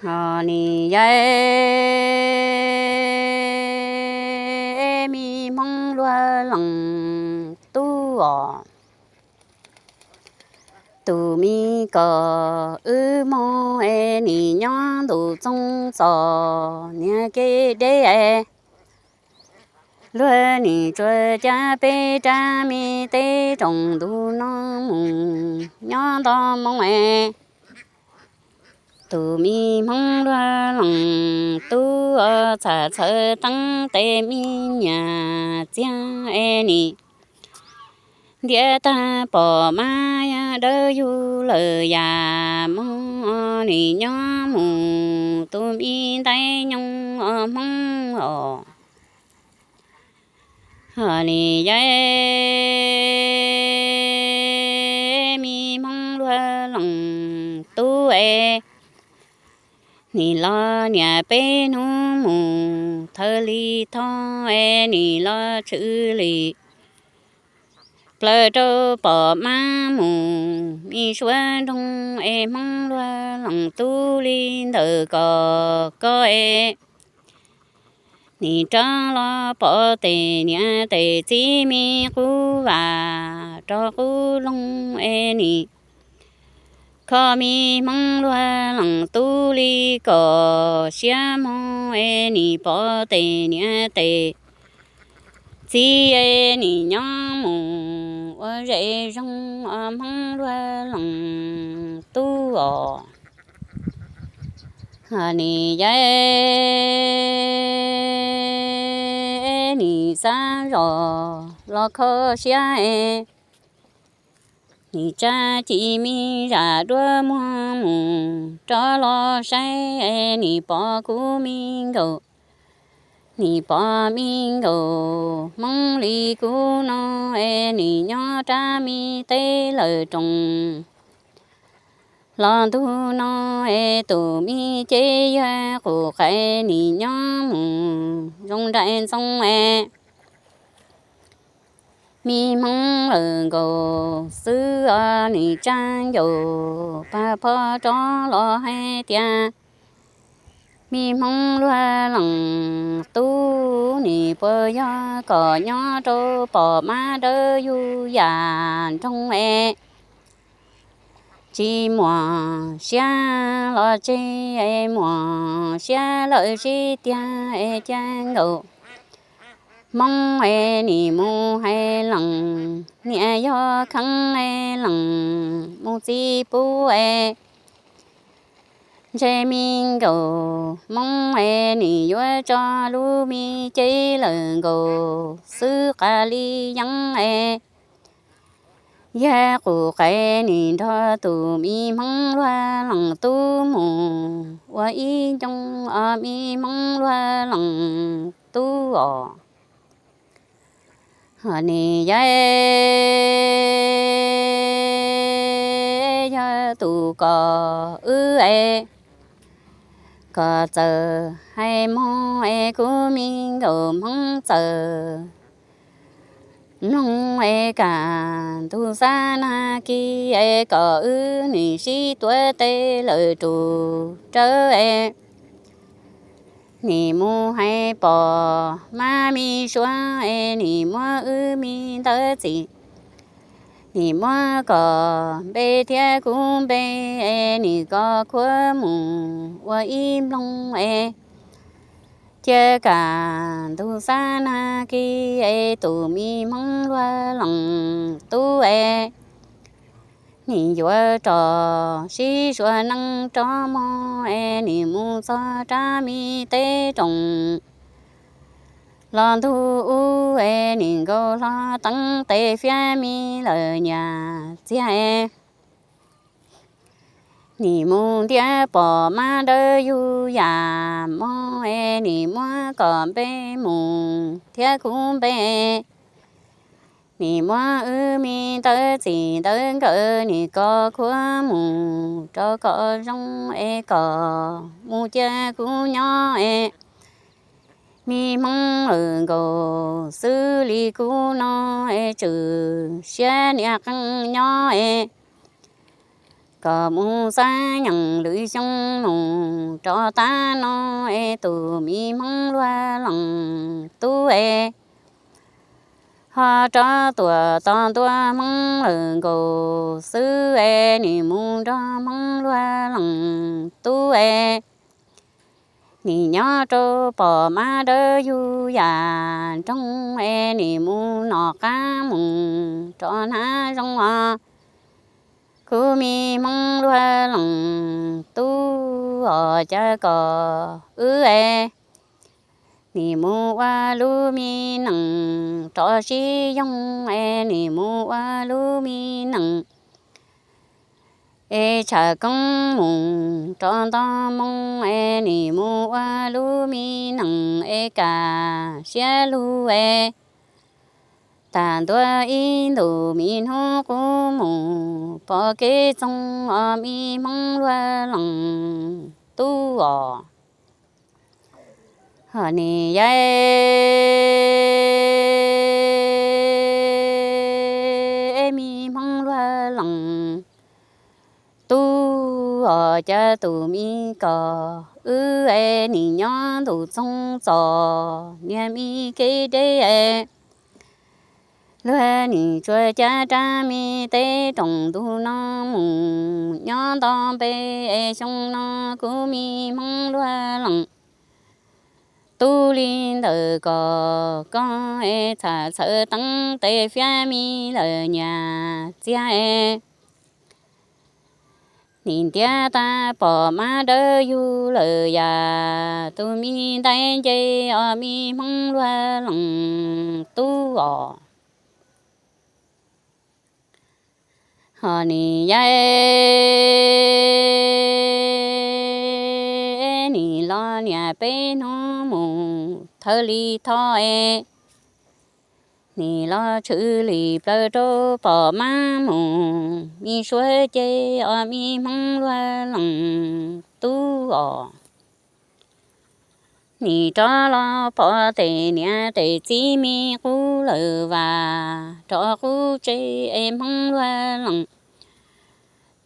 Os nim yog me Hmoob luag leej tub os, tus me kom wb moog es nim nyob ntuj txoog txom nyem kev deb es luag nim tsuas ca peb rab me teb rooj ntug no mus nyob nto moo es tus me Hmoob luag leej tub txham txhawv teeb tes me nyuam txiag es nim ntiab tag pom mab dawb yug lawm yam moog nim nyob mus tus me ntaib nyoog Hmoob os. Os nim yog me Hmoob luag leej tub es nim los niam peb hnub mus thawj li thoj es nim los tshwm li plaws rau pom mab mus me suav nroog es Hmoob luag leej tub li ntawm koj koj es nim rov los pom tes niam tes txiv me qub vam rov qub loog es nim kho me Hmoob luag leej tub li kom siab moog es nim pom tes niam tes txiv es nim nyob mus ua zej zoog os Hmoob luag leej tub os. Nim yog nim xav zos los kho siab es nim tsa ci me zam duab muag mus rov los saib es nim pom kuv me nkaus, nim pom me nkaus Hmoob li kuv no es nim nyob rab me teb lawm rooj los ntug no es tus me cev yawg qus qais nim nyob mus zoo nraim ntxoo es me Hmoob lawm nkaus xwb os nim tsa ncaus pag pho rov los hais tias me Hmoob luag leej tub nim puas yog kom nyob rau pom mab dawb yug yam nroog es tsis muaj siab los tseg es muaj siab lawm sib tiag es ca nkaus Hmoob es nim mus hais leej niam yog kheev es leej mus txiv pub es ntshe me nkaus Hmoob es nim yuav tso lub me cev lawm nkaus xwb qas li yeeb es yawg qus qais nim nrog tus me Hmoob luag leej tub mus ua ib ncoo os me Hmoob luag leej tub os. Nim yog, yog tus kom wb es kom txawm hais moog es kuv me nkaus Hmoob txawm mloog es kam ntug xab nag kis es kom wb nim sib tuav tes lawm rus rawv es nim mus hais pom mab me suav es nim muab wb me ntawv txim, nim muab kom npe thiab kuv npe es nim kos khuab mus ua ib nploog es cia kam ntug xab nag kis es tus me Hmoob luag leej tub es nim yuav rov sib suav neej rov mog es nim mus txog rab me teb rooj los ntug ub es nim nkaus hlo teeb tes fiab me lawm niam txiag es nim mus ntiab pom mab dawb yug yam mog es nim muab kom npe mus thiab kuv npe nim muab wb me ntawv txim ntawv nkawm nim kos khuab mus rau kom zoo es kom mus cia kuv nyob es me Hmoob lawm nkaus xwb li kuv no es tswm siab niam qeej nyob es kom mus xab nyeem lwm xyoo mus rov tag no es tus me Hmoob luag lees tub es ho rov tuam tos ntua Hmoob lawm nkaus xwb es nim mus nrog Hmoob luag lees tub es nim nyob rau pom mab dawb yug yam nroog es nim mus nom qab mus rov hnab zoo os. Kuv me Hmoob luag lees tub os, cas kom wb es nim mus ua lub me nees rov sib yoog es nim mus ua lub me nees es tsham koob mus rov nto moo es nim mus ua lub me nees es kam siab lug es tag ntua ib ntus me hnub qub mus pom kev txoog os me Hmoob luag lees tub os. Ho nim yaib me Hmoob luag lees tub os, cas tus me kos wb es nim nyob ntuj txoog txom niag me kev deb es luag nim tsuas cav rab me teb roos ntug no mus nyob nto npe es xyoo no kuv me Hmoob luag lees tub li ntawm kos koj es txham txhawv teeb tes fiab me lawm nyias txiag es nim ntiab tag pom mab dawb yug lawm yam tus me ntaib nce os me Hmoob luag lees tub os. Ho nim yaib nim los niam peb hnub mus thawj li tho es nim los tshwm lim plaws rau pom mab mus me suav ces os me Hmoob luag lees tub os. Nim rov los pom tes niam tes txiv me qub lawm vas rov qub tsev es Hmoob luag lees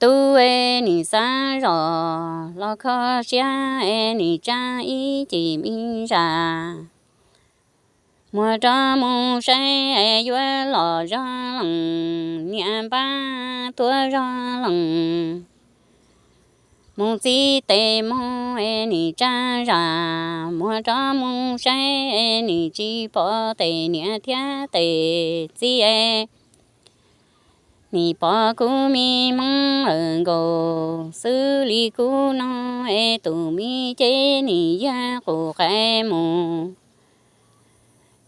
tub es nim xav zos los kho siab es nim tsa ib cim me zas muag rov mus saib es yuav los zog lees niam npab tuaj zog lees mus txib tes moog es nim tsa zas muag rov mus saib es nim tsis pom tes niam thiab tes txiv es nim pom kuv me Hmoob lawm nkaus xwb li kuv no es tus me cev nim yag qus qai mus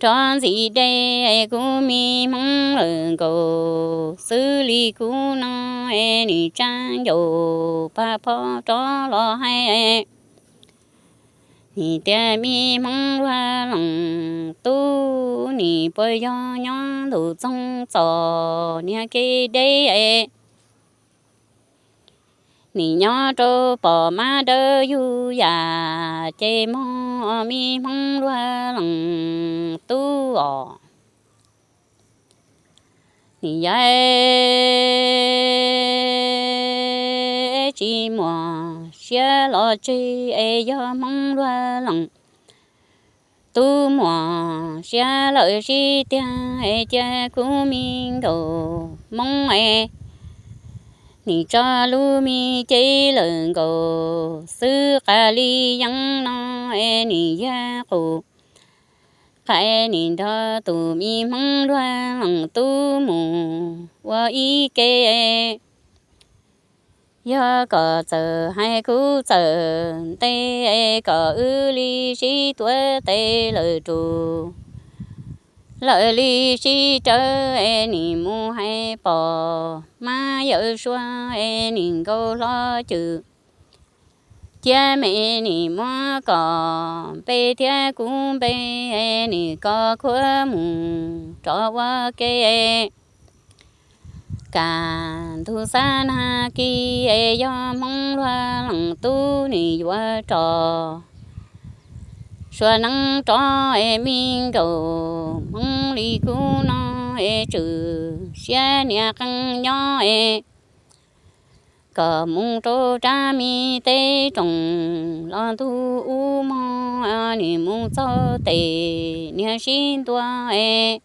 rov ntxim dej es kuv me Hmoob lawm nkaus xwb li kuv no es nim tsa ncaus pag pho rov los hais nim tias me Hmoob luag lees tub nim puas yog nyob ntuj txoog txom niag kev deb es nim nyob rau pom mab dawb yug yam ces moog os me Hmoob luag lees tub os. Nim yaib tsis muaj siab los tseg es yog Hmoob luag lees tub muaj siab lawm sib tiag es cia kuv me nkaus Hmoob es nim tso lub me cev lawm nkaus xwb qas li yeeb no es nim yag qus qai nim nrog tus me Hmoob luag lees tub mus ua ib ke es yog kom txawm hais kuv txawm ntes es kom wb li sib tuav tes lawm rus lawm li sib rawv es nim mus hais pom mab yawm suav es nim nkaus hlo cwm ciab me nim muab kom npe thiab kuv npe es nim kos khuab mus rov ua ke kam ntug xab nag kis es yog Hmoob luag lees tub nim yuav rov sua neeb rov es me nkaus Hmoob li kuv no es tswm siab niam qee nyob es Kom mus rau rab me teb roog los ntug ub mog, nim mus txog tes niag sib ntua es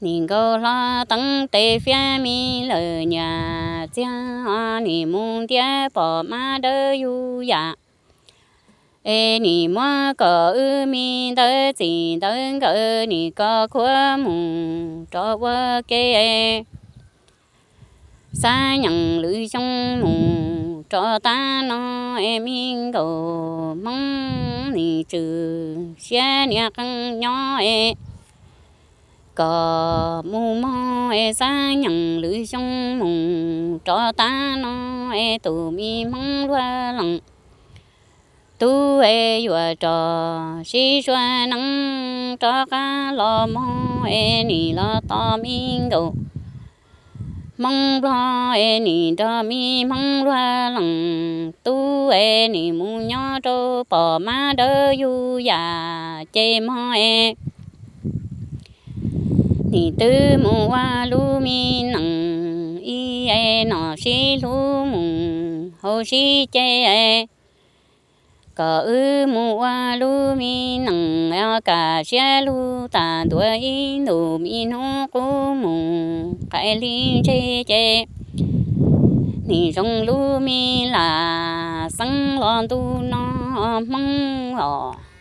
nim nkaus hlo teeb tes fiab me lawm nyias txiag, nim mus ntiab pom mab dawb yug yam. Es nim muab kom wb me ntawv txim ntawv nkawm nim kos khuab mus rov ua ke. Xab nyeem lwm xyoo mus rov tag no es me nkaus Hmoob nim tswm siab niag qee nyob es kom mus mog es xab nyeem lwm xyoo mus rov tag no es tus me Hmoob luag lees tub es yuav rov sib sua neeb rov qab los mog es nim los tos me nkaus Hmoob Nplog es nim nrog me Hmoob luag lees tub es nim mus nyob rau pom mab dawb yug yam ces mog es nim twb mus ua lub me nees ib es nom sib hlub mus hauv sib ce es kom wb mus ua lub me nees kam siab lug tas ntuav ib ntus me hnub qub mus qaim li ntse ces nim zoo lub me lam xeeb los ntu no Hmoob os.